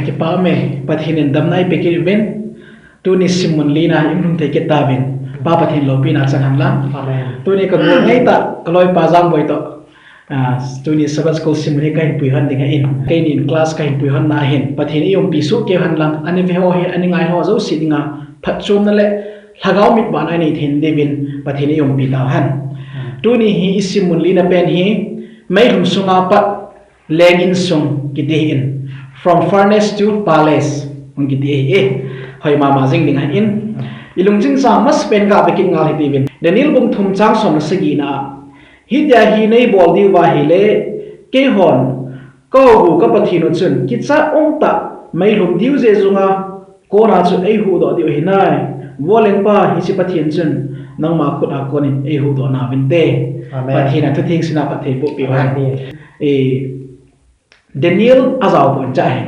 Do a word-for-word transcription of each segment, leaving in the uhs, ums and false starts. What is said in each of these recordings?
Kipah e, Pathen in damna eipeh kit uvin, tuni simmun lina i um lhung thei kit tauvin, Pa Pathen loupina chang hen lang. Amen. Tuni ka ngol ngai tah, ka loipa Jangboi toh, ah, tuni Sabbath School simmun hi ka hin puihon ding ahin. Keinin class ka hin puihon na ahin, Pathen in eiumpi soh kei hen lang, ana ve ho hi, ana ngai ho jouse dinga phatchomna le lhagao mit vahna inei thei diuvin Pathen in eiumpi tauhen. Tuni hi i simmun lina pen hi, meilhum sunga pat leng insung kiti ahin, from furnace to palace, hung kiti ahi e. Hoi mama jing ding ahin. I lungching chang masapen gah ve kit ngal hitiuvin. Daniel bung thum chang som le sagi na. Hitia hi nei bol diu va ahile, keihon ka houbung ka Pathen u chun kicha umtah meilhum diu jeh jung a, kona chu eihuhdoh diu ahi nai. Vo lengpa, hiche Pathen chun nangma khut a konin eihuhdoh nauvinte. Amen. Pathen in athutheng sina phatthei boh peh uhen. Amen. E, Daniel ajao pon cha ahi.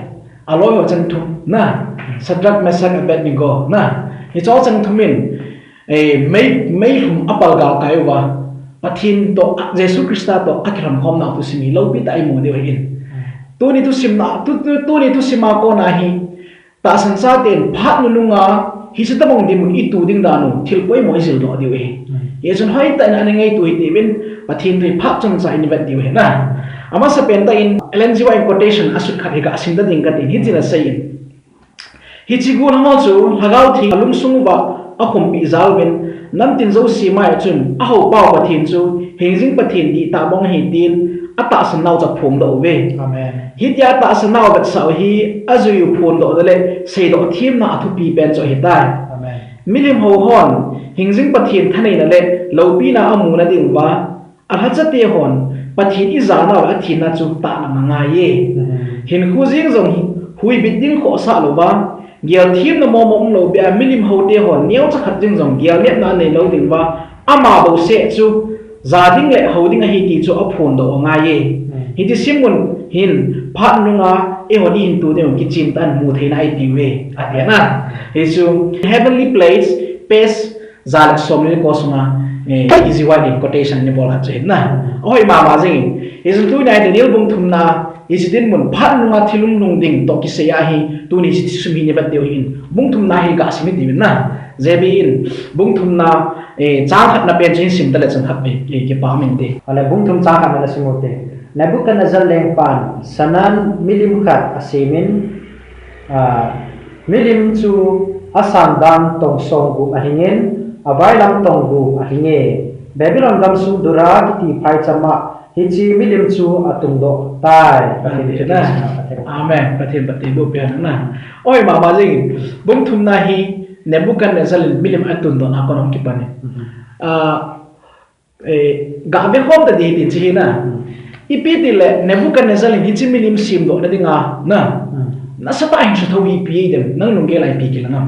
Aloi ho chang thum na. Shadrach, Meshach, Abednego na. Hicho chang thum in, e, mei, meilhum a palgal kai uva, Pathen toh, Jesu Christa toh akilhon khom nau thusim hi loupi tah a imu diu ahin. Tuni thusim na, tu, tu, tuni thusim a kona hi, tahsan chaten phat nunung a hiche tobang dinmun i tu ding dan u, thil poimo i jil doh diu ahi. Hijeh chun hoitah in ana ngaito hitiuvin, Pathen thu hi phat chomcha in i vet diu ahi na. Amasapen tah in Ellen G. White in quotation asut khat hi ka sim ta ding katin, hitin asei in. Hiche gollhang ho chu Lhagao Theng a lungsung uva akhumpi jal uvin, namtin jouse mai a chun ahoupa u Pathen chu hingjing Pathen dihtah mong ahi tin atahsan nau chu aphongdoh uve. Amen. Hitia atahsan nau avetsah u hi ajui u phondohna le seidoh themna athupi pen chu ahitai. Amen. Milim hou hon hingjing Pathen thaneina le loupina amu na ding uva, alhacha te hon Pathen ijana le athenna chu tahlang angaiye. Amen. Hinkho jeng jong hi, huibit ding khohsah louva, gel themna momo umlou beh a milim hou te hon neocha khat jeng jong gel nepna anei lou ding uva, ama bouseh chu ja ding le hou ding ahi ti chu aphondoh angaiye. Amen. Hiche simmun hin phat nunga eihon ihin tu ding u kichentah in mu theina eipe uve, ati na. Hichu Heavenly Place, page ja le som le ko sunga, eh, Ellen G. White in quotation ana bol khat chu ahi na. Ahoi mama jing. Hichun tunia hi Daniel bung thumna, hiche dinmun phat nunga thil hung lhung ding toh kisai ahi, tuni hiche thusim hi i vet diu ahin. Bung thumna hi ga sim hitiuvin na. J B in, bung thumna, eh, chang khatna pen chu hin sim ta le chang khat ve, eh, kipah inte. Ale bung thum chang khatna na sim u hite. Nebuchadnezzar lengpan, sana milim khat asemin, ah, milim chu asan dan tong som gup ahingin, availam tong gup ahinge. Babylon gamsung Dura kiti phaicham a hiche milim chu atungdoh tai. Pathen in, Pathen in, Amen. Pathen in phatthei boh peh hen na. Oi mama jing, bung thumna hi Nebuchadnezzar in milim atungdohna a kon hung kipan e. Mhm. Ah, Eh, ga ve khom ta ding tin chu ahi na. Hmm. Ipi ti le Nebuchadnezzar in hiche milim semdohna dinga, na. Hmm. Nasatah a hin sa thou hi ipi ahi dem, nang lunggel a ipi kilang am.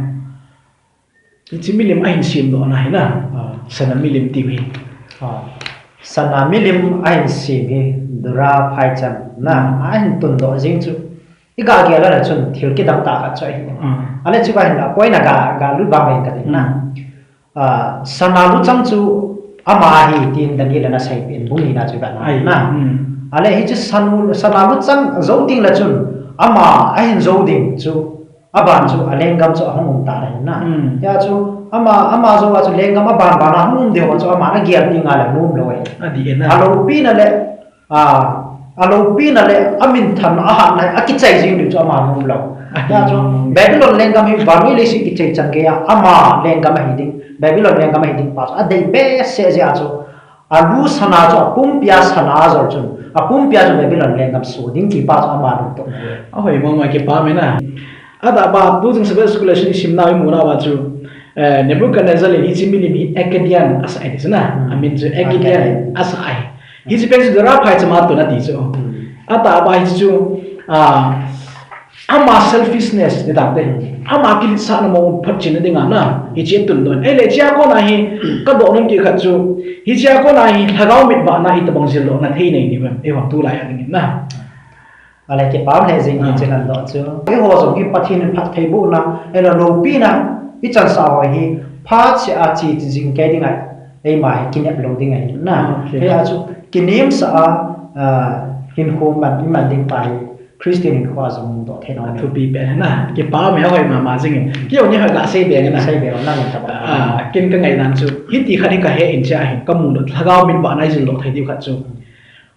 Hiche milim ahin semdohna hi na. Ah. Sana milim tiu hi. Ah. Sana milim ahin sem hi, Dura phaicham na. Hmm. Ahin tungdoh jing chu. I ga gel a le chun thil kidang tah khat chu ahi. Hmm. Ale chu ga hin la, point a ga, ga lut vang vang ka ti na. Hmm. Ah, sana luchang chu ama ahi tin Daniel in asei pen bung nina chu ga na. Ai, na. Hmm. Ale hiche sanu, sana luchang jou teng le chun ama ahin jou ding chu aban chu alenggam chu ahung um ta le na. Hmm. Hia chu ama, ama jou a chu lenggam aban ban a hung um ding chu ama na gel teng a le nom lou e. Adi e na. Aloupina le A, aloupina le, aminthanna, ahatna, akichai jing ding chu ama nom lou. Ahi. Hia chu, Babylon lenggam hi vannoi leiset kichai chan gei a, ama lenggam ahi ding, Babylon lenggam ahi ding pa chu, adei behseh jeh a chu, alu sana chu, apumpia sana ajol chun, apumpia chu Babylon lenggam so ding ti pa chu ama lungtoh. Ahoi mama, kipah e na. Atah pa, tu jing Sabbath school lesson i sim nau i mu nau a chu, eh, Nebuchadnezzar in hiche milim hi Akkadian asah ahi ti chu na. Hmm. Amin chu Akkadian. Akkadian asah ahi. Hiche pen chu Dura phaicham a tun ati chu. Hmm. Atah pa hiche chu, ah, ama selfishness ti tante. Hmm. Ama kiletsahna mo photchenna dinga na. Hiche tun don. Ahile hichea kona hi, ka doh nom kit khat chu. Hichea kona hi, lhagao mit vahna itobang jil dohna thei nei diu vem. Eiho tulai a dingin na. Ale kipah lheh jing hi, ah, chen an doh chu. Eiho jong hi Pathen in phattheibohna, ahilou le loupina, i chansah ho hi, phat seh a che jing kei ding ahi, eima hi kinep lou ding ahi na. Okay. Hia chu, kinemsah a, ah, hinkho man, i man ding pa hi, Christian in kho a jong mudoh thei nom. Thupi pen na. Kipa me hoi mama jing in. Kei jong ni hoi la sei be na. Sei be na ni ta. Ah, ken ka ngai nan chu. Hiti khat hi ka he in cha hin ka mudoh. Lhagao min ba nai jil doh thei diu khat chu.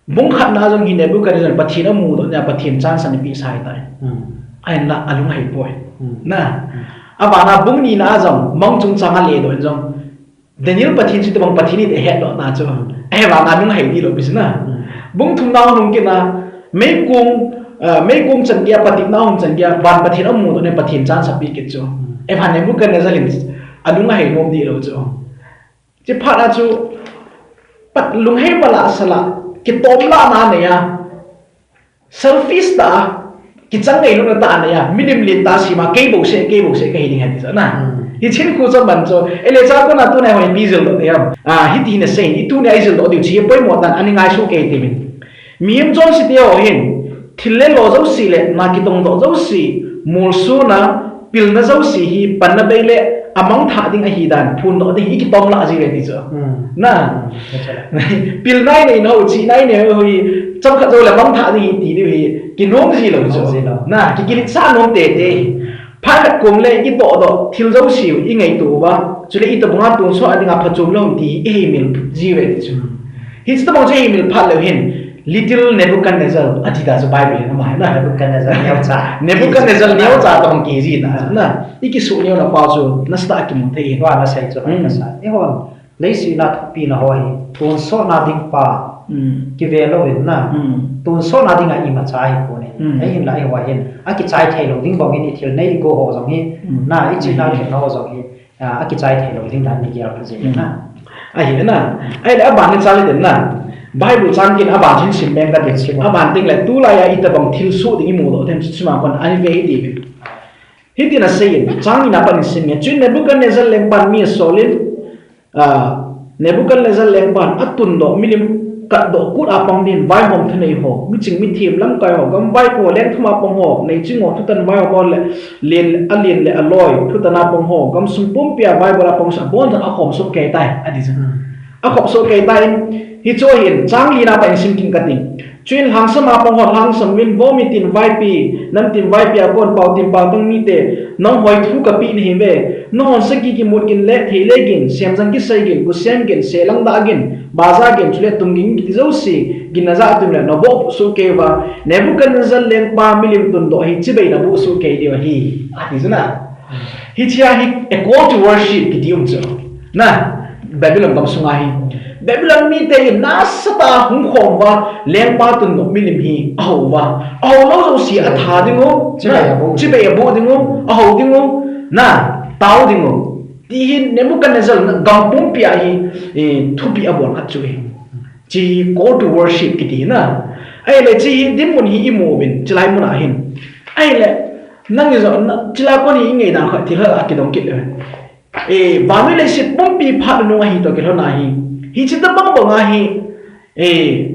Bung khat na jong hi Nebuchadnezzar Pathen amudoh nia Pathen chance ana pe sai tai. Hmm. Ahin la alunghei poi. Hmm. Na. Hmm. Abana bung ni na jong mang chungchang a le doh in jong. Daniel Pathen chu tobang Pathen in eihet doh na chu. Ahivanga nunghei di lou pi chu na. Hmm. Bung thum na hung kit na meikong, ah, meikong chan gei a patepna hung chan gei a van Pathen amudoh nia Pathen chance ape kit chu. Hmm. Ahivang Nebuchadnezzar in anunghei nom di lou chu. Chuphat na chu pat lunghei mala sala kitom la na nei a. Selfish ta, kichang ngei lona ta nei a, milim lin ta sima, kei bouseh, kei bouseh, ka hi ding ahi ti chu na. Hmm. Hiche khu chu man chu, ele cha kona tuna hoi ipi jil doh ding ham. Ah, hiti hin asei, i tuni a i jil doh diu chu, hi poimo tan, ani ngai su kei ti min. Mihem chonse te ho hin, thil le lo jouse le, na kitong doh jouse, molsona, pilna jouse hi panna bei le amangthah ding ahi dan phondoh ding hi kitom lah ji ve ti chu. Hmm. Na. Hmm. Pilna i nei nau, chihna i nei nau hi chomkhat jou le mangthah ding hi ti diu hi kinom ji lou chu. Nom ji lou. Na, ki, kiletsah nom tete. Phat khat kom le i toh doh thil jouse i ngaito uva. Chule i tobanga tonsot a dinga phachom lou ti i heimil ji ve ti chu. Hmm. Hiche tobang chu i heimil phat leu hin. Little Nebuchadnezzar, ati ta chu Bible in ama hi na. Nebuchadnezzar neocha. Nebuchadnezzar neocha tobang kiji ta chu na. I kisuh neo na pa chu, nasatah a kimu thei hi. Tua nasei chu, hmm, nasa. Eihon, leiset a thupina ho hi, tonsot na ding pa, hmm, kive lou in na. Hmm. Tonsot na ding a imacha hi pon e. Hmm. Ahinla eiho hin, akichai thei lou ding bang in i thil nei i go ho jong hi, hmm, na, i chihna, hmm, khetna ho jong hi. Ah, akichai thei lou ding dan ni gel pha jeng na. Ahi na. Ahile aban ni chang le den na. Bible chang kit aban hin sim beng ka ding sim. Aban ding le tulai a itobang thil soh ding i mudoh them chu sima kon ani ve hi ti ve. Hiti na sei in, chang ni na pan sim nge. Chuin Nebuchadnezzar lengpan mi asol in, ah, Nebuchadnezzar lengpan atundoh milim katdoh kut a pang din vaihom thanei ho, miching mithem lamkai ho, gamvaipo lengthum a pang ho, neiching ho, thutan vaihom ho le, len, alen le aloi, thutan a pang ho, gamsung pumpi a vaibol a pang ho, abonchan akhom soh kei tai, ati chu. Hmm. Akhom soh kei tai in, hichu hin, chang li na pa in sim kit kate. Chuin lhangsam a pang ho, lhangsam uvin, vomi tin vaipi, nam tin vaipi a kon, pao tin pao tang mite, nangho thu kapeh nahi ve, nahon saki kimut gin le, thei le gin, semjang kisei gin, gusem gin, selang dah gin, baja gin, chule tum gin kiti jouse, gin najah tum le, naboh soh kei uva, Nebuchadnezzar lengpa milim tundoh hi, chibai naboh soh kei diu ahi, ati chu na. Hichea hi a call to worship kiti um chu. Na, Babylon gam sunga hi. Babylon mite in nasatah a hung khom uva, lengpa tundoh milim hi, aho uva. Aho lou jouse atha ding u, chibai aboh ding u, aho ding u, na, tao ding u. Ti hi Nebuchadnezzar na gam pumpi a hi, eh, thupeh abol khat chu hi. Chi hi call to worship kiti na. Ahile chi hi dinmun hi imu uvin, chilai mun a hin. Ahile, nang i jong, na, chilai kon hi i ngaidan khat thil a kidong kit le. Eh, vannoi leiset pumpi phat nunung ahi toh kilhon ahi. Hiche tobang bang ahi. Eh,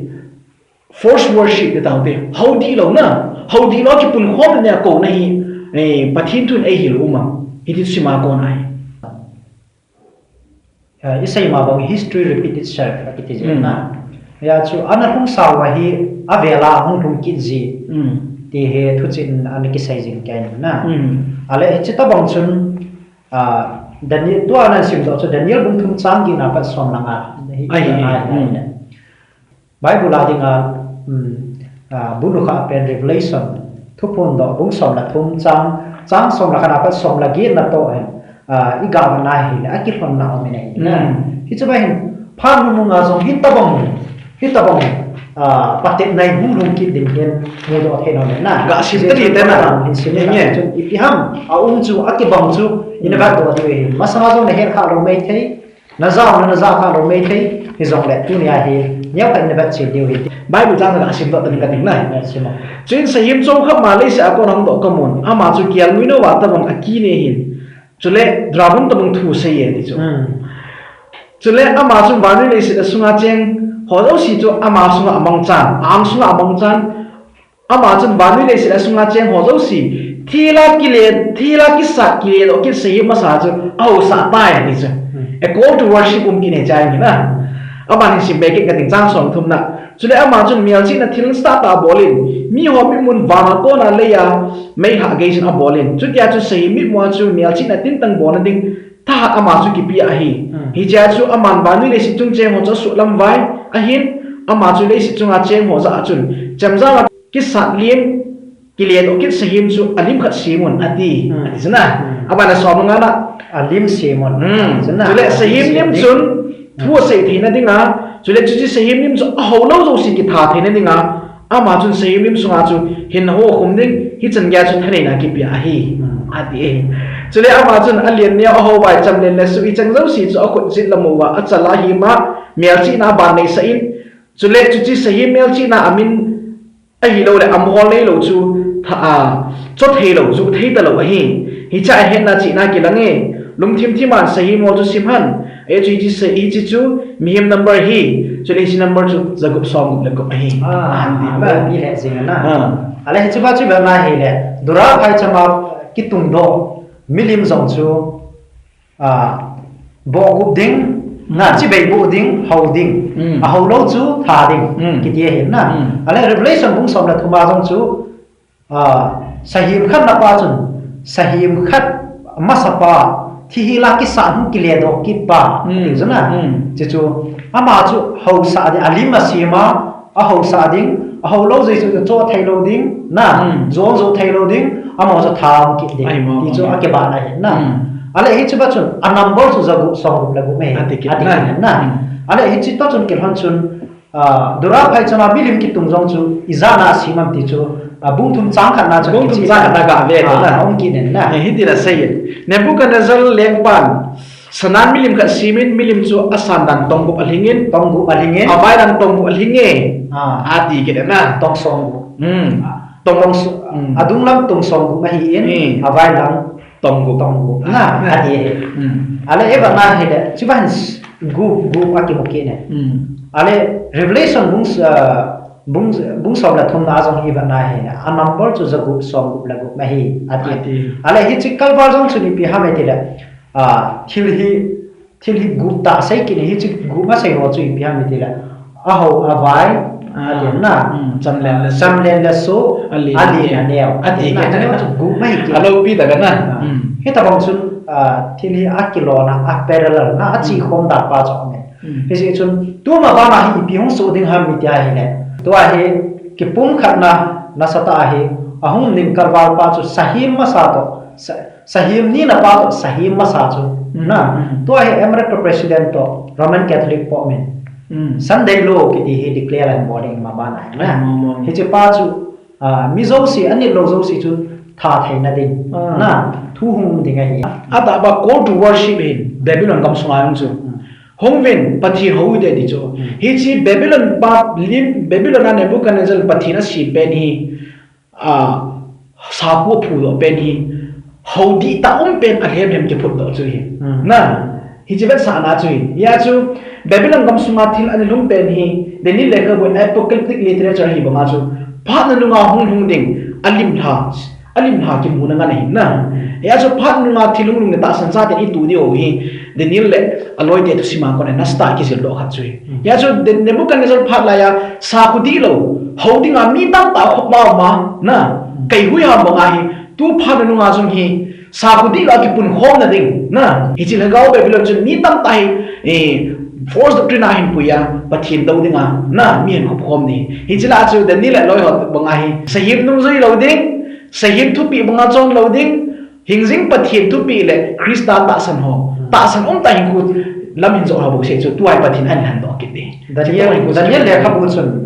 false worship ti tau te. Hou dih lou na. Hou dih lou a kipunkhom na kou na hi. Eh, Pathen thun eihil u ma. Hiti sima kon ahi. Eh, i sei ma bang history repeat itself, akiti ji na. Hmm. Hia chu ana lhung sau ahi, avel a hung lhung kit ji. Hmm. Ti hi thuchih in ana kisei jing kei na. Hmm. Ahile, hiche tobang chun, ah, Daniel, tua ana sim doh chu Daniel bung thum chang get na pat som le nga. Ahi, ahi, ahi. Hmm. Bible a dinga, um, ah, bu nu kha pen Revelation, Thuphondoh, bung som le thum chang, chang som le khat a pat som le get na toh hin, ah, i gah na hile, akilhonna um in ahi na. Hmm. Hiche ba hin, phat nunung a jong, hitobang, hitobang, ah, patepna in hung lhung kit ding hin, mudoh thei nom e na. Ga sim ta di te na. Hin sim na. Nge, nge. Chun ipi ham, aum chu, akibang chu, i na vet doh diu ahi. Masang a jong na het kha lou maithei. Na jao, na, na jao kha lou maithei, hijongle tunia hi, neokhat na vet chil diu ahi. Bible chang khat sim doh tan kati na. Eh, sim o. Chuin sahem chom khat ma leiset a kon a hung doh kamun. Ama chu kelngoi nou a tobang akine ahin. Chule dragon tobang thu asei e ti chu. Hmm. Chule ama chun vannoi leiset a sunga cheng ho jouse chu ama sunga amangchan, a-ang sunga amangchan, Ama chun vannoi leiset a sunga cheng ho jouse, thil a kile, thil a kisat kile doh kit sahem masa chu, ahaosah tai ati chu. Hmm. A call to worship um kit e chang hi na. Aban hin sim be kit kate chang som thum na. Chule ama chun melchihna thil nasatah abol in, miho mitmun vanga kona leiya meilhah gei chun abol in. Chutia chu sahem mitmua chu melchihna tintang bolna ding thahat ama chu kipe ahi. Hmm. Hichea chu aman vannoi leiset chung cheng ho chu asuhlam vai ahin, ama chu leiset chunga cheng ho jah a chun chemjam a kisat lim, kiledoh kit sahem chu alim khat sem un ati. Hmm. Ati chu na. Hmm. Abana som le nga na. Alim sem un. Hmm. Chu na. Chule sahem lim chun thu asei theina dinga, chule chuche sahem lim chu ahoulou jouse kitha theina dinga, ama chun sahem lim sunga chu hinna ho akhum ding, hichan geiya chu thaneina kipe ahi. Hmm. Ati e. Chule ama chun alen neo, ahou vai, chamlen le suh, hicheng jouse chu akhut jet lam uva achal a ahima, melchihna aban neisah in, chule chuche sahem melchihna amin ahilouleh amahol neilou chu tha, a, cho theilou, juh thei talou ahi. Hichea hetna chihna kilang e. Lungthim thim a sahem hol chu sim hen. Ahi chu hiche sa, hiche chu mihem number ahi. Chule hiche number chu jagup somgup le gup ahi. Ah, ahan ti ba. Aban pi le jing na. Ah. Ale hiche pa chu ivet na hile, Dura phaichama kitungdoh milim jong chu, ah, bohgup ding, na, hmm, chibai boh ding, hou ding. Hmm. Ahoulou chu tha ding. Hmm. Kiti ahi na. Hmm. Ale Revelation bung som le thum a jong chu, ah, sahem khat na pa chun, sahem khat masapa, thihela kisat hung kiledoh kit pa, hmm, ti chu na. Hmm. Chuchu, ama chu housah ding, alim asem a, ahousah ding, ahoulou jouse chu cho theilou ding, na, hmm, jon jo theilou ding, amaho chu tha hung kit ding. Ahi mo, ti chu mo. Akibana ahi na. Hmm. Ale hiche pa chun, a number chu jagup somgup le gup ahi. Ati kit na. Ati kit na. Hmm. Ale hiche toh chun kilhon chun, ah, Dura phaichama milim kitung jong chu, ijat a asem ham ti chu, ah, bung thum chang khat na chun, bung thum kicheh chang khat na, na gave na. Ah, na um kit in na. Eh, hiti la asei in. Nebuchadnezzar lengpan, Sana milim khat semin, milim chu asan dan tonggup alhingin. Tonggup alhingin. Avai dan tonggup alhinge. Ah. Ati kit na. Tong somgup. Hmm. Ah, tong, tong so-, hmm, adung lam tong somgup ahin. Hmm. Avai lam tonggup. Tonggup. Na, ah, ati. Hmm. Ale ivet na hile, chuban gup, gup akimu kit ne. Hmm. Ale Revelation bung, ah, bung, bung som le thum na jong ivet na hile, a number chu jagup somgup le gup ahi, ati. Ati. Ale hiche kalval jong chu ipi ham itile, ah, thil hi, thil hi gup tah sei kit in, hiche gup asei ho chu ipi ham itile, ahou, avai, ah, ati na. Hmm, chamlen le suh. Chamlen le suh, alen, alen aneo. Ati. Ati na, aneo chu gup ahi kit. Aloupi tah a na. Ah. Hmm. Hitobang chun, ah, thil hi akilona, a parallel na, achihkhom dan pa chu aum e. Hmm. Hijeh chun, tuma bana hi ipi hung soh ding ham iti ahile, tua hi kipumkhatna nasatah ahi, ahung ding kalval pa chu sahem masa toh, sa-, Sahem nina pa toh, sahem masa chu. Mm, na, mm. Tua hi America President toh, Roman Catholic Pope min. Mm. Sunday law kiti hi declare anabol ding ma bana. Na. Mm, mm, mm. Hiche pa chu, ah, mi jouse, anit lou jouse chu tha theina ding. Ah. Na, thu hung ding ahi. Atah ba call to worship hin, Babylon gamsunga jong chu. Mm. Hung uvin, Pathen hou ute ti chu. Mm. Hiche Babylon pa, lim, Babylon a Nebuchadnezzar Pathen asem pen hi, a, sakhu aphudoh pen hi, hou dihtah um pen alhemlhem kiphutdoh chu hi. Hmm. Na, hiche vetsahna chu hi. Hia chu, Babylon gamsunga thil ana lhung pen hi, Daniel lekhabu in apocalyptic literature hi banga chu, phat nunga hung lhung ding, alimlha, alimlha kimuna ngen ahi na. Hia chu, phat nunga thil hung lhung le tahsan chaten ito diu hi, Daniel le aloite thusima kon a nasatah kijildoh khat chu hi. Hmm. Hia chu, Nebuchadnezzar phat laiya, sakhu dihlou, hou dinga mi tamtah khop ma ma, na, kei hui ham bang ahi, tu phat nunga jong hi, sakhu dihlou a kipunkhomna ding, na, hiche lhagao Babylon chun mi tamtah hi, eh, false doctrine a hin puiya, Pathen dou dinga, na, mi hin khopkhom ding. Hiche lah a chu Daniel le aloi ho bang ahi, sahem nungjui lou ding, sahem thupeh banga chon lou ding, hingjing Pathen thupeh le Christa tahsan ho, tahsan umtah hinkho lam hin jot ho bouseh chu, tua hi Pathen ahin lhandoh kit ding. Daniel, Daniel lekhabu chun,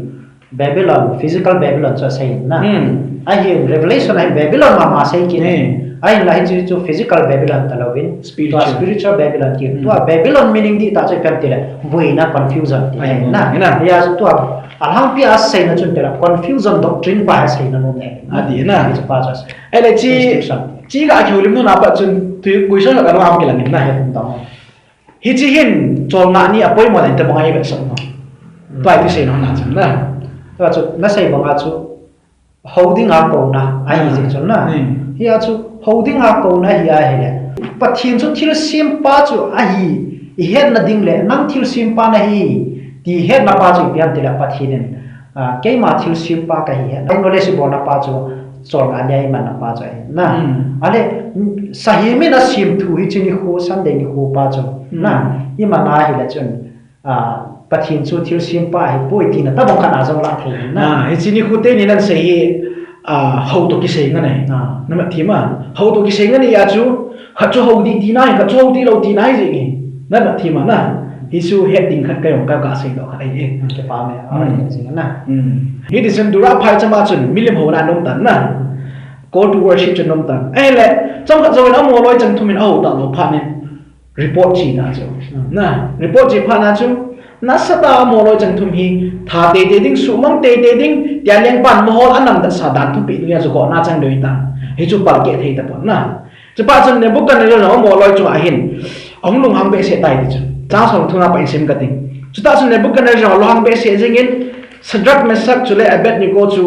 Babylon, physical Babylon chu asei na. Hmm. Ahin Revelation ahin Babylon mama asei kit. Hmm. Ahinla hiche chu physical Babylon talouvin. Spiritual. Tua spiritual Babylon ti. Hmm. Tua Babylon meaning dihtah chu ipi ham itile, boina confusion ti. Ai, na. Hina. Hia chu tua alhangpi a aseina chun itile, confusion doctrine pa aseina nom e. Ati na. Hiche pa chu asei. Ahile chu, distinction. Chu ga kihoulim nuna pat chun, tui question la ka nung am kilang in na. Hia, dong. Hiche hin, cholngah ni apoimo dan tabang ahi vetsah no. Hmm. Tua hi thusei nom na chun na. Tua chu, nasei banga chu, hou dinga kouna, ahi jeh chun na. Hmm. Hia chu, hou dinga kouna hi ahile. Pathen chu thilsempa chu ahi, ihetna ding le, nang thilsempa nahi, ti hetna pa chu ipi ham itile Pathen in. Ah, keima thilsempa kahi e. Knowledge bolna pa chu, cholngah nia imanna pa chu ahi. Na. Hmm. Ale, sahi min a sem thu hiche nikho, Sunday nikho pa chu. Hmm. Na, imanna hile chun, ah, Pathen chu thilsempa ahipoi tina tabang khat a jong lah thei na. Ah, hiche nikho teni nan sei hi, ah, hou toh kisei ngan ahi. Ah. Namat thim a. Hou toh kisei ngan ahi a chu, khat chu hou ding tina ahi, khat chu hou ding lou tina ahi jeng e. Namat thim a na. Hichu het ding khat kajong ka, kasei doh khat ahi e. Hmm, kipa me. Hmm. Ahi jeng na. Hmm. Hiti chun Dura phaicham a chun milim houna aum tan na. Call to worship chu aum tan. Ahile, chomkhat jouvin amaho loi chang thum in ahou talou phat in report che ta chu. Hmm. Na, report che phat na chu, nasatah a amaho loi chang thum hi, tha teitei ding, suhmang teitei ding, tia lengpan mahol anam dasa dan thupeh ding a chu gotna chang ding ahitan. Hichu palkeh thei tapon na. Chuphat chun Nebuchadnezzar jong amaho loi chunga hin, ahung lunghang behseh tai ti chu. Chang som thum na pat in sim kate. Chutah chun Nebuchadnezzar jong alunghang behseh jengin, Shadrach, Meshach chule Abednego chu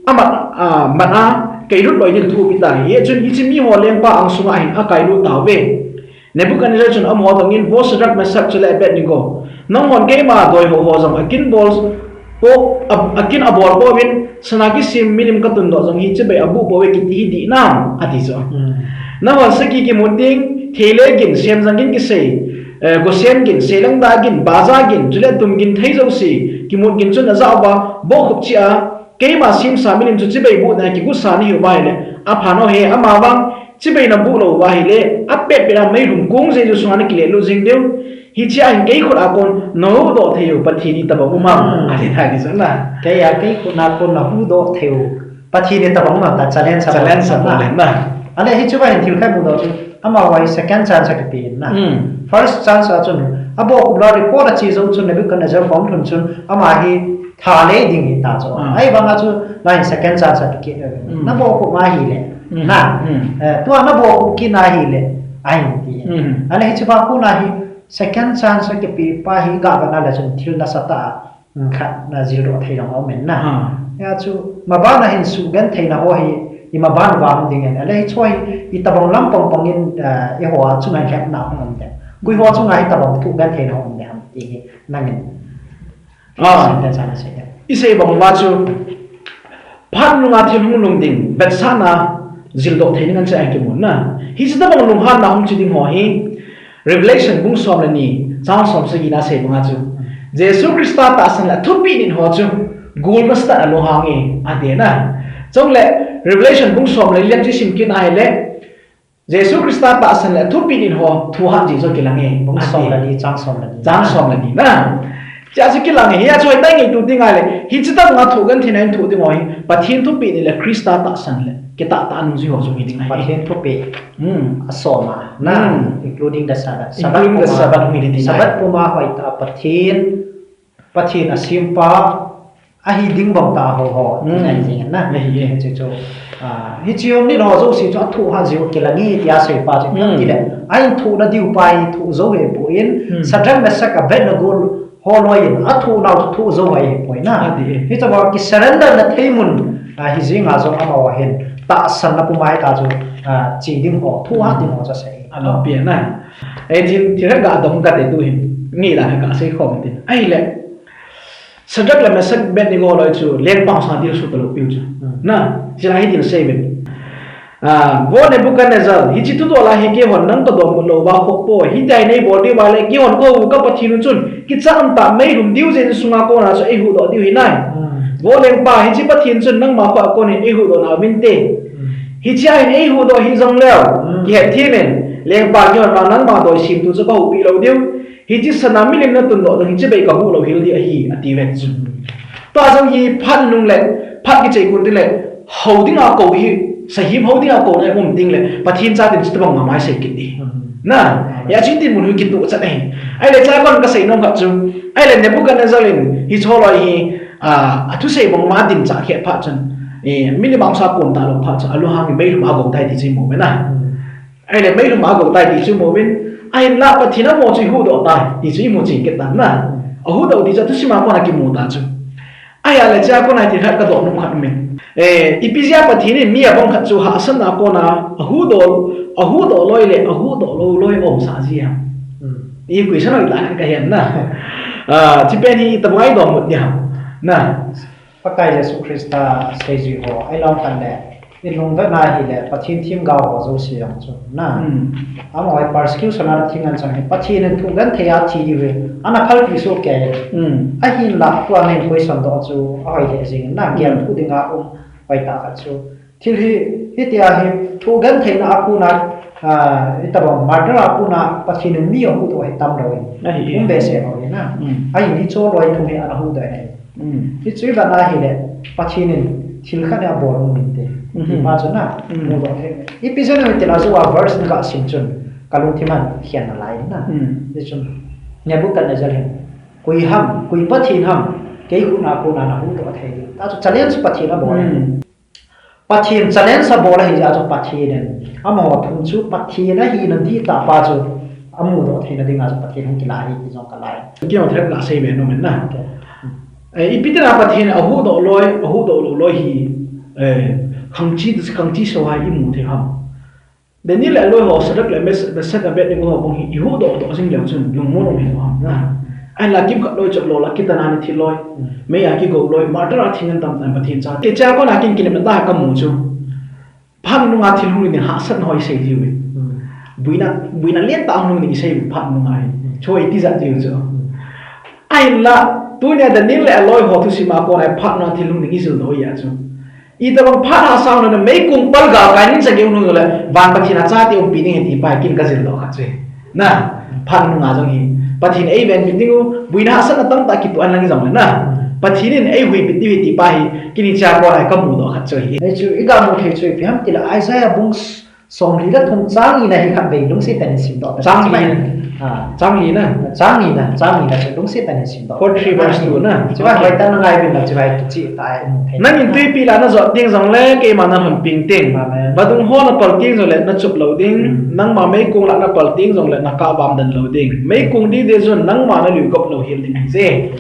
amat, ah, mat a kailut loi ding thu ape tai. Hichun hiche miho lengpa angsunga hin akailut tauve. Nebuchadnezzar chun amaho dongin, Vo Shadrach, Meshach chule Abednego, nanghon keima doi hou ho jong akin bol po, a, akin abol pouvin, sana kisem milim katundoh jong hi chibai abuh pouve kiti hi dih nam, ati chu. Hmm. Nanghon sakhi kimut ding, thei le gin, semjang gin kisei, eh, Goshen gin, seilang dah gin, baja gin, chule tum gin thei jouse, kimut gin chun ajah uva, bohkhup cheh a, keima semsa milim chu chibai buh na kigusa nahiuva ahile, aphan o he, amavang, chibai nabuh lou uva ahile, apetpet a meilhum kong jeng chu sunga nakile lut jing diu. Hichea hin kei khut a kon nahuhdoh thei u Pathen itobang um ham. Hmm. Ati tai ti chu na. Kei a kei khut a kon nahuhdoh thei u Pathen itobang um ham tia challenge a bol le na. Ale hichea hin thil khat mudoh chu. Amaho hi second chance akipe in na. Hmm. First chance a chun, abohkhup lou a report ache jou chun Nebuchadnezzar kom lhun chun, ama hi tha lei ding ahi ta chu. Ah. Ahivanga chu, lai hin second chance akipe. Hmm. Nabohkhup ma ahile. Hmm. Na. Hmm. Eh, tua nabohkhup kit na ahile. Ahin ti. Hmm. Ale hichea kon a hi, second chance akipe pa hi gah vet na le chun thil nasatah a, mm, khat na jildoh thei jong aum in na. Ha. Hia chu, maban a hin sugentheina ho hi, imaban vang ding in. Ale hiche hi, itobang lam pangpang in, eh, eiho a chunga hin lhepna hung um dem. Koi ho chunga hitobang sugentheina hung um dem ti hi, nangin. Ah. Sentence a nasei dem. Isei bang uva chu, phat nunga thil hung lhung ding, vetsahna jildoh thei ding ancha kimun na. Hiche tobang lunghanna hung che ding ho hi, Revelation bung som le ni, chang som sagi na asei banga chu, Jesu Christa tahsan le athupeh nit ho chu, gul nasatah in alunghang e, ati na. Chule, Revelation bung som le li lang chu isim kit na ahile, Jesu Christa tahsan le athupeh nit ho, thu hat jeh chu kilang e, bung som le ni, chang som le ni. Chang som le ni na. Chea chu kilang e, hia chu ahitai ngaitu ding ahile, hiche tobanga sugentheina hin thoh ding ho hi, Pathen thupeh nit le Christa tahsan le, kitah tah a nungjui ho chu hi ding ahi. Pathen thupeh. Hmm. Asom a, na, hmm, including the Sabbath. Including the Sabbath, Sabbath puma, Sabbath puma hoitah a Pathen, Pathen asempa, ahi ding bang tah a hou ho, hmm, tina ahi jeng in na. Ahi e. Hiche chu, ah, hiche um nit ho jouse chu athoh hat jeh u kilang e tia asei pa chu. Hmm. Tile, ahin thoh nadiu pa hi thoh jou hih poi. Hmm. Shadrach, Meshach, Abednego ho loi in athoh nau chu thoh jou ahipoi na. Ati e. Hitabang kisurrender na thei mun, ah, hi jeng a jong amaho hin tahsan na puma hita chu, ah, che ding ho, thoh hat ding ho chu asei. Alo pi na. Ei, thil, thil khat ga dong kate tu hin. Ngai la khat ga sei khom tin. Ahile. Shadrach le Meshach, Abednego loi chu lengpa sang dilsu talou piu chu. Hmm. Na, chulai hi tin asei uvin. Ah, Vo Nebuchadnezzar, hiche thudol a hi keihon nang kadonbut lou uva khoh poi, hitia hi neibol diu vale, keihon kahou ka Pathen u chun, kichat umtah meilhum diu jeng sunga kona chu eihuhdoh diu ahi nai. Hmm. Vo lengpa, hiche Pathen chun nangma khoh a kon hin eihuhdoh nau vinte. Hmm. Hichea hin eihuhdoh hih jongleu, hmm, kihet them in, lengpa keihon vang nangma doi semtu chu kahoupi lou diu. Hiche sana milim natundoh jong hiche bei kahuh lou hel ding ahi, ati uve chu. Tua jong hi phat nung le, phat kichai kon tile, hou dinga kou hi, sahem hou dinga kouna um ding le, Pathen chaten chuti bang mama isei kit ding. Hmm. Na, hia chu tin mun hi kituh chat ahi. Ahile chua kon kasei nom khat chu, ahile Nebuchadnezzar in, hiche loi hi, ah, athusei bang ma din cha khe phat chun, eh, milim angsa kon talou phat chun, alunghang in meilhum a agou tai ti chu imu uve na. Hmm. Ahile meilhum a agou tai ti chu imu uvin, ahinla Pathen amaho chu eihuhdoh tai ti chu imu ching kit tan na. Ahuhdoh ti chu thusim a kona kimu ta chu. Ahile chua kona thil khat kadoh nom khat umin. Eh, ipi jeh a Pathen in mi abang khat chu hahsatna a kona ahuhdoh, ahuhdoh loi le ahuhdoh lou loi aumsah ji ham. Hmm. I question hoi la khat kahen na. Ah, chupen hi tabang a idonbut ding ham. Na. Pakai Jesu Christa seijui ho, ailou khat le, i lungdon a hile, Pathen themgao ho jouse jong chu, na. Hmm. Amaho hi persecution a thi ngen chang hi, Pathen in thoh genthei a thi diu hi, ana phalpi soh kei. Hmm. Ahinla, tua nei question doh chu, ahoi lheh jing, na, hmm, gel thu dinga um, hoitah khat chu. Thil hi, hitia hi, thoh gentheina a kona, ah, itobang martyr a kona Pathen in mi ahuhdoh hi tamlou in. Ahi. Um behseh lou in na. Mm. Ahin hiche loi thum hi ana huhdoh in ahi. Mm. Hiche hi vang ahile, Pathen in thil khat hi abol um inte. Mhm. Ti pa chu na, mm, mudoh thei. Ipi jeh ham itile chu a verse na kasim chun, kalungthim a khen nalai na. Mm. Hichun, Nebuchadnezzar hin, koi ham, koi Pathen ham, kei khut a kona nahuhdoh thei diu. Tua chu challenge Pathen abol. Mm. Pathen challenge abol ahi jeh chun Pathen in amaho thum chu Pathen ahina dihtah pa chu amudoh theina dinga chu Pathen hung kilah ahi ti jong kalai. Kei jong thil khat sei be nom in na. Okay. Eh, ipi tina Pathen ahuhdoh loi, ahuhdoh lou loi hi, eh, khangchi, khangchi soh a imu thei ham. Daniel le aloi ho, Shadrach le Mes-, Meshach, Abednego ho bang hi, ihuhdoh doh jing leu chun, lungmon um hi ham na. Ahinla kimkhat loi chot lou la, kitan a ni thi loi, mm, mei a kigo loi, martyr a thi ngen tamtah Pathen cha. Hichea kona kin kinepna tah kamu chu. Phat nunga thil hung lhung ding hahsatna ho isei jiu ve. Mm. Buina, buina lentah hung lhung ding isei ve phat nunga hi. Mm. Chu itijat jiu chu. Mm. Ahinla, tunia Daniel le aloi ho thusim a kona phat nunga thil hung lhung ding ijil doh ahi a chu. Itobang phat hahsa hung lhung le, meikong pal galkai nin chang gei hung lhung le, van Pathen a chate umpi ding ahi ti pa hi kin kajil doh khat chu ahi. Na, phat nunga jong hi, Pathen in eivenbit diu, buina hahsatna tamtah kitoh a inlang jong le na. Pathen in eihuhbit diu ahi ti pa hi, kin hichea kona kamudoh khat chu ahi. Hichu, iga mu thei chu ipi ham itile, Isaiah bung s-, somli le thum chang ni na hi khatvei lungset tah in simdoh. Chang ni. Ah. Chang ni na. Chang ni na, chang ni na chu lungset tah in simdoh. Chang three verse two na. Chua hoitah in ngai uvin lang, chua hi kicheh tah in. Nangin twipi lah a najot teng jongle, keima nalhonpeng teng. Amen. Vadung ho napal teng jongle, nachup lou ding. Mm. Nangma meikong lah a napal teng jongle, nakah vam den lou ding. Meikong dide chun, nangma nalui gop louhel ding ahi je.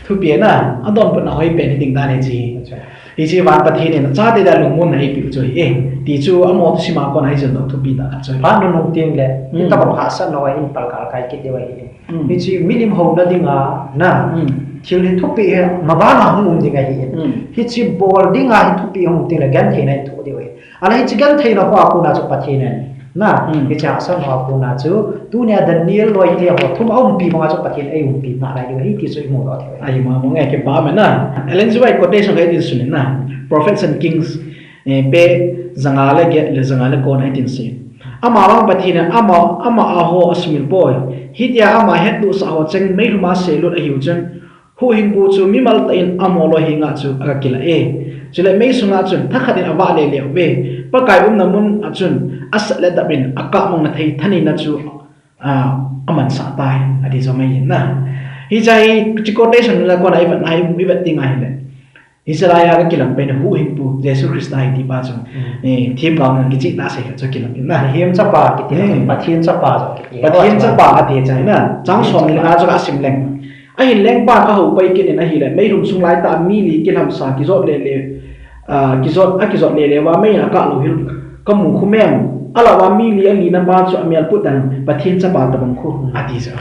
Thupi na, adonbutna hoipen hi ding dan ahi chi. Acha. Hiche van Pathen in achate dia lungmonna eipeh u chu ahi. Ti chu amaho thusim a kona ijil doh thupi tah khat chu ahi. Phat nunung teng le, hmm, itobang hahsatna ho in pal galkai kit diu ahi. Hmm. Hiche milim houna dinga, na. Hmm. Thil hi thupi hi, maban a hung um ding ahi. Hmm. Hiche bol dinga hi thupi hung um teng le, gentheina hi thoh diu ahi. Ahile hiche gentheina hoa kona chu Pathen in. Na, hmm, hiche hahsatna hoa kona chu, tunia Daniel loite ho thum aumpi banga chu Pathen in eiumpi nalai diu ahi ti chu imudoh thei. Ahi mama nge, kipa um e na. Ellen G. White quotation khat itin sun in na. Prophets and Kings, eh, page janga le get le janga le ko na itin sun. Amavang Pathen in ama, ama a ho asumil poi. Hitia ama hettohsah ho cheng meilhum a selut ahiu chun, huhhingpu chu mimal tah in amaho loi henga chu aga kilah e. Chule mei sunga chun thakhat in avah lele uve. Pakai umna mun a chun asat le dap in akah mangna thei thaneina chu, ah, amansah tai, ati chu ahi na. Hiche hi, hiche quotation a kona ivet na hi, ivet teng ahile. Hiche laiya kakilang pen huhhingpu Jesu Christa ahi ti pa chu. Hmm. Eh, themgao nan kicheh tah sei khat chu kilang in na. Mihem chapa kiti, hmm, Pathen chapa chu kiti. Pathen chapa ati chu ahi na. Chang somni le nga chu kasim leng. Ahin lengpa kahou pai kit in ahile, meilhum sung laitah a mi li kilhamsa kijot lele, ah, kijot, akijot lele uva mei in akah louhel kamu khu mem. Alah uva mi li alina pa chu amel put dan Pathen chapa tobang khu ati chu.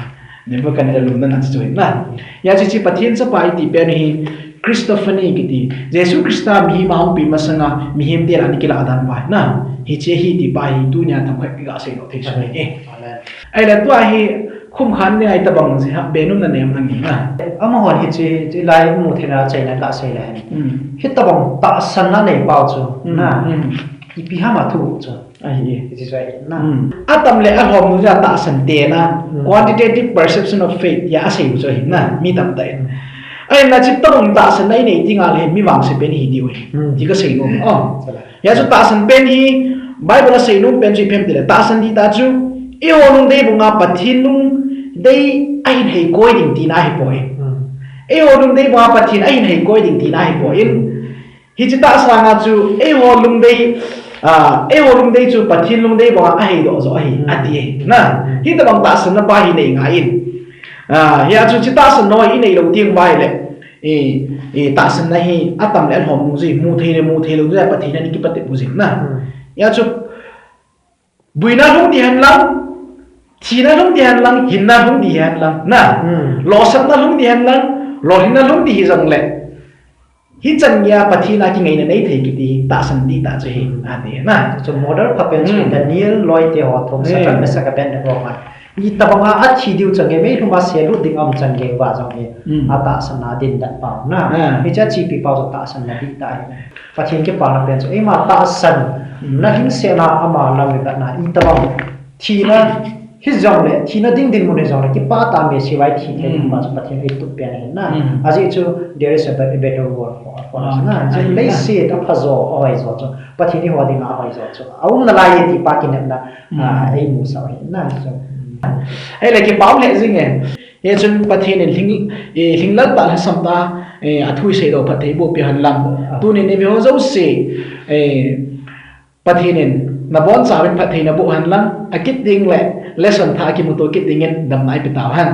Nebuchadnezzar lungdon a chu ahi na. Hijeh chun hiche Pathen chapa iti pen hi Christophany kiti. Jesu Christa mihem a hungpi masanga mihem te lah a ana kilah dan pa ahi na. Hiche ahi ti pa hi tunia themkhat iga seidoh thei chu ahi. Amen. Ahile tua hi Khumkhan ni a itobang jeh ham, be nom na nem nangin na. Amahon hiche, hiche lai imu theina achaina gasei le hen. Mm. Hitobang tahsanna nei pau chu, mm, na. Mm. Ipi ham athu chu. Ahi. Hiche chu ahi na. Mm. Atam le alhom nu jeh a tahsan te na. Mm. Quantitative perception of faith tia asei u chu ahi na. Mi tamtah in. Mm. Ahin na hiche tobang tahsanna inei teng le mi vangse pen ihi diu ahi. Mm. Ti kasei nom. Oh. Chala. Hijeh chun tahsan pen hi, Bible a seinom pen chu ipi ham itile, tahsan ti tah chu, eiho lungdei banga Pathen lungdei ahin hei koi ding tina ahipoi. Hmm. Eiho lungdei banga Pathen ahin hei koi ding tina ahipoi. Hiche tahsa nga chu, eiho lungdei, ah, eiho lungdei chu Pathen lungdei banga ahei doh joh ahi, hmm, ati ahi. Na, hmm, hitobang tahsanna pa hi nei ngai in. Ah, hijeh chun hiche tahsanna hi inei lou teng uva ahile, E, e, tahsanna hi atam le alhom nu jeh, mu thei le mu thei lou jeh, Pathen in ana kipatep u jeh na. Hmm. Hijeh chun, buina lhung ding hen lang, thina lhung ding hen lang, hinna lhung ding hen lang, na. Hmm. Losapna lhung ding hen lang, lolhinna lhung ding hijongle. Hichan geiya Pathen a kingaina nei thei kiti hi tahsan dihtah chu ahi, ati na. Chu model phapen chu Daniel loite ho thum, Shadrach, Meshach, Abednego ho. Itobang a athi diu chan gei, meilhum a selut ding aum chan gei uva jong hi, atahsan a dindan pau na. Hiche a chepi pau chu tahsan na dihtah ahi. Pathen kipana pen chu eima tahsan na hingsetna ama lam ivetna itobang thina hijongle, thina ding dinmun hijongle, kipah tah a Messiah thi thei ding pa chu Pathen eitup pen ahi na. Ajeh chu there is a be-, a better world for, for us na. Leiset aphajo, ahoijo chu Pathen eiho dinga ahoijo chu aum nalai e ti pa kinepna eimusah ahi na. Ahile kipa um lheh jing e. Hichun Pathen in lhinglel tah lhasam tah a athu iseidoh phatthei boh peh hen lang, tunin ive ho jouse Pathen in nabonchauvin phatthei naboh hen lang, akit ding le lesson thah a kimuto kit dingin damna eipe tauhen.